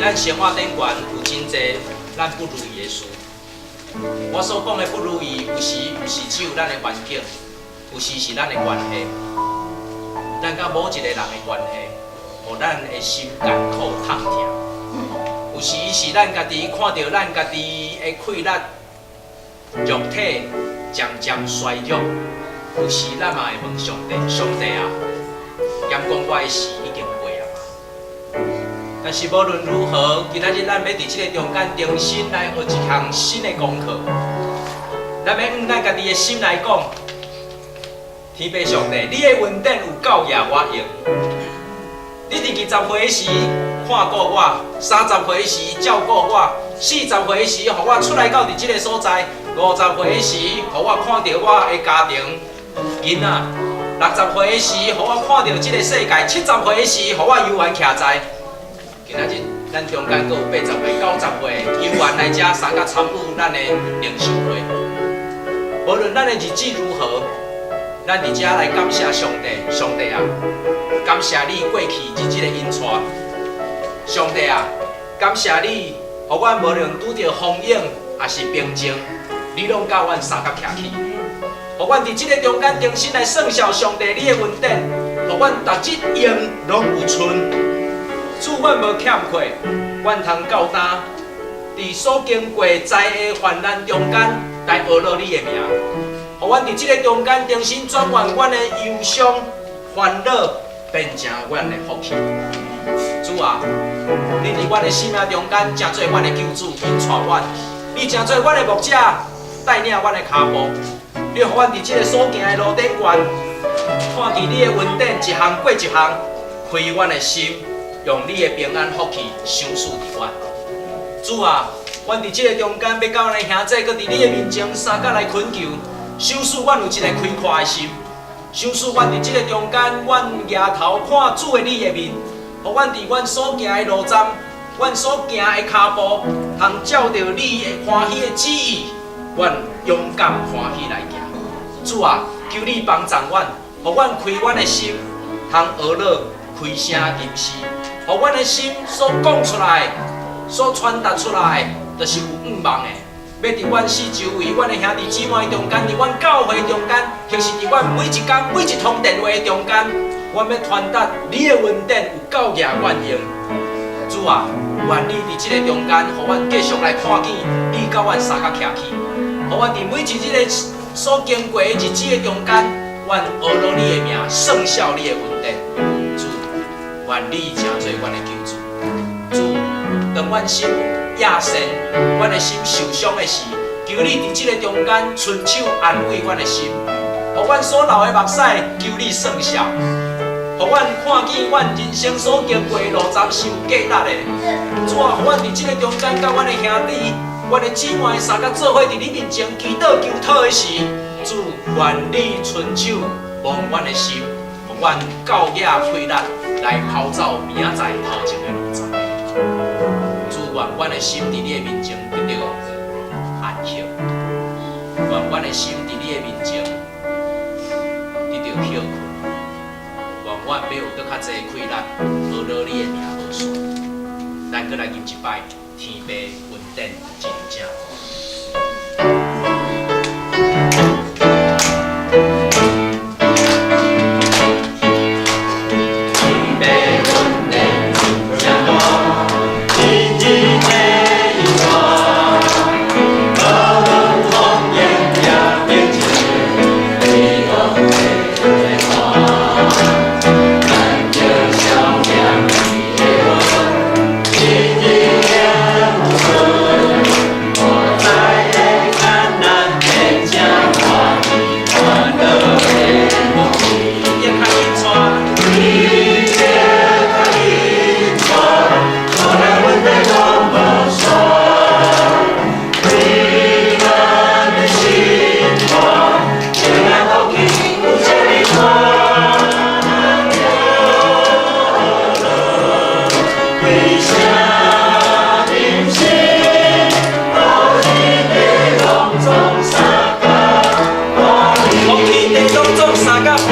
咱生活頂懸有真濟咱不如意的事。我所講的不如意，有時毋是只有咱的環境，有時是咱的關係，咱佮某一個人的關係，予咱的心艱苦痛疼。有時是咱家己看著咱家己的氣力、肉體漸漸衰弱，有時咱嘛會問上帝：上帝啊，敢講我的時已經過啊嘛？但是無論如何，今仔日咱欲佇這個中間重新來學一項新的功課。咱欲向咱家己的心來講：天父上帝，你的恩典有夠額我用。你佇20歲時看顧我，30歲時照顧我，40歲時予我出來到佇這個所在，50歲時予我看著我的家庭囡仔，60歲時予我看著這個世界，70歲時予我猶原徛在。今仔日咱中間閣有80歲、90歲猶原來遮相佮參與咱的靈修會。無論咱的日子如何，咱佇遮來感謝上帝，上帝啊，感謝你過去日子的引帶。上帝啊，感謝你，予阮無論拄著風湧抑是平靜，你攏佮阮相佮徛起。予阮佇這個中間重新來算數上帝你的恩典，予阮逐日用攏有賰。主，阮無欠缺，阮通到今，佇所經過災禍患難中間來學落你的名。予阮佇這個中間重新轉換阮的憂傷、煩惱，變成阮的福氣。主啊，你佇阮的生命中間，成做阮的救主，引帶阮；你成做阮的牧者，帶領阮的跤步。你予阮佇這個所行的路頂懸，看見你的恩典一項過一項，開阮的心，用你的平安福氣賞賜佇阮。主啊，阮佇這個中間，欲佮阮的兄弟，閣佇你的面前相佮來懇求，賞賜阮有一個開闊的心，賞賜阮佇這個中間，阮舉頭看主的你的面，予阮佇阮所行的路站，阮所行的跤步，通照著你的歡喜的旨意，阮勇敢歡喜來行。主啊，求你幫助阮，予阮開阮的心，通學樂開聲吟詩，予阮的心所講出來、所傳達出來，就是有向望的。欲佇阮四周圍、阮的兄弟姊妹中間，佇阮教會中間，或是佇阮每一工每一通電話的中間，阮欲傳達你的恩典有夠額阮用。主啊，願你佇這個中間，予阮繼續來看見你佮阮相佮徛起，予阮佇每一日的所經過的日子的中間，阮學落你的名，算數你的恩典。主，願你成做阮的救主。主，當阮心壓線，阮的心受傷的時，求你佇這個中間伸手安慰阮的心，予阮所流的目屎，求你算數，予阮看見阮人生所經過的路站是有價值的。主啊，予阮佇這個中間，佮阮的兄弟、阮的姊妹相佮做伙佇你面前祈禱求討的時，主，願你伸手摸阮的心，予阮夠額氣力來跑走明仔載頭前的路站。主，願阮的心佇你的面前得著安息，願阮的心佇你的面前得著歇睏，願阮欲有閣較濟氣力，學落你的名無散。咱閣來吟一擺，天父恩典真正大。天父恩典真正大，日日的引帶，無論風湧抑平靜，你攏會帶。咱著消念伊的恩，日日有賰，無在的艱難變成歡喜歡樂的福氣。伊較引帶，伊較引帶，無論阮的攏無散，平安的生活，平安福氣有這呢大。歸聲吟詩，福氣地攏總相佮歡喜，福氣地攏總相佮歡